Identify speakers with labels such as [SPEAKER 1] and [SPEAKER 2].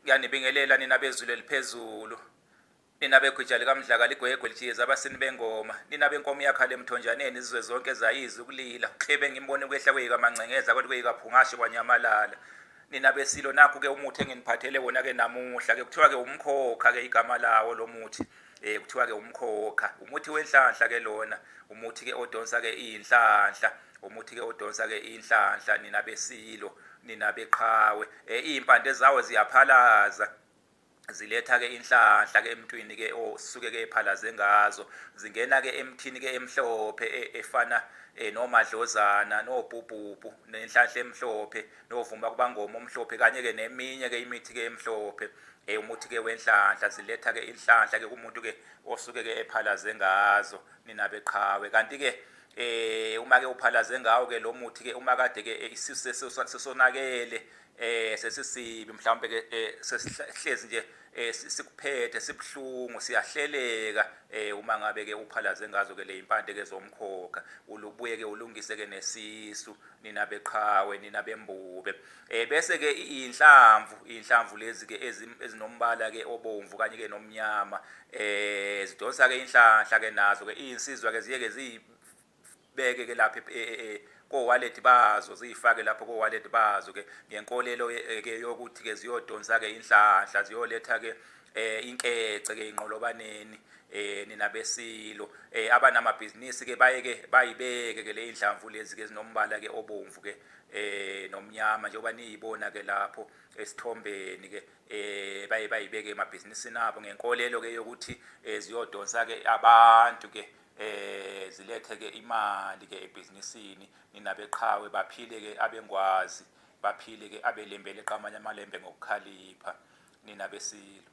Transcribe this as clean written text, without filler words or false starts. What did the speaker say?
[SPEAKER 1] Ngiyanibingelela nina bezulu eliphezulu, nina begwija likamdlaka ligwegwe lijiyeza abasini bengoma, nina benkomo yakhala emthonjaneni izizwe zonke zayizwa ukulila, uKlebe ngimbone kwehla kweyikaMangcengeza kwathi kweyikaPhungashe kwanyamalala. Nina besilo nakhu-ke umuthi enginiphathele wona-ke namuhla-ke kuthiwa-ke umkhokha-ke igama lawo lo muthi. Kuthiwa-ke umkhokha, umuthi wenhlanhla-ke lona, umuthi-ke odonsa-ke iy'nhlanhla, umuthi-ke odonsa-ke inhlanhla nina besilo, nina beqhawe. Iy'mpande zawo ziyaphalaza, ziletha-ke inhlanhla-ke emntwini-ke osuke-ke ephalaze ngazo, zingena-ke emthini-ke emhlophe efana nomadlozana nobhubhubhu nenhlanhla emhlophe novuma kubangoma omhlophe kanye-ke neminye-ke imithi-ke emhlophe. Umuthi-ke wenhlanhla, ziletha-ke inhlanhla-ke kumuntu-ke osuke-ke ephalaze ngazo nina beqhawe. Kanti-ke uma-ke uphalaze ngawo-ke lo muthi-ke, uma kade-ke isisu sesonakele, sesisibi mhlawumbe-ke sesihlezi nje sikuphethe sibuhlungu, siyahleleka uma ngabe-ke uphalaze ngazo-ke le impande-ke zomkhokha, ubuye-ke ulungise-ke nesisu nina beqhawe, nina bembube. Bese-ke iy'nhlamvu lezi-ke ezinombala-ke obomvu kanye-ke nomnyama, zidonsa-ke inhlanhla-ke nazo-ke iy'nsizwa-ke ziye-ke ziyibeke-ke lapha kowaleti bazo, ziyifake lapho kowaleti bazo-ke ngenkolelo ke yokuthi-ke ziyodonsa-ke inhlanhla, ziyoletha-ke inkece-ke inqolobaneni nina besilo. Abanamabhizinisi-ke baye-ke bayibeke-ke le inhlamvu lezi-ke ezinombala-ke obomvu-ke nomnyama, njengoba niyibona-ke lapho esithombeni-ke, baye bayibeke emabhizinisini abo ngenkolelo-ke yokuthi ziyodonsa-ke abantu-ke, zilethe-ke imali-ke ebhizinisini nina beqhawe, baphile-ke abengwazi, baphile-ke abelembe leqamanye amalembe ngokukhalipha nina besilo.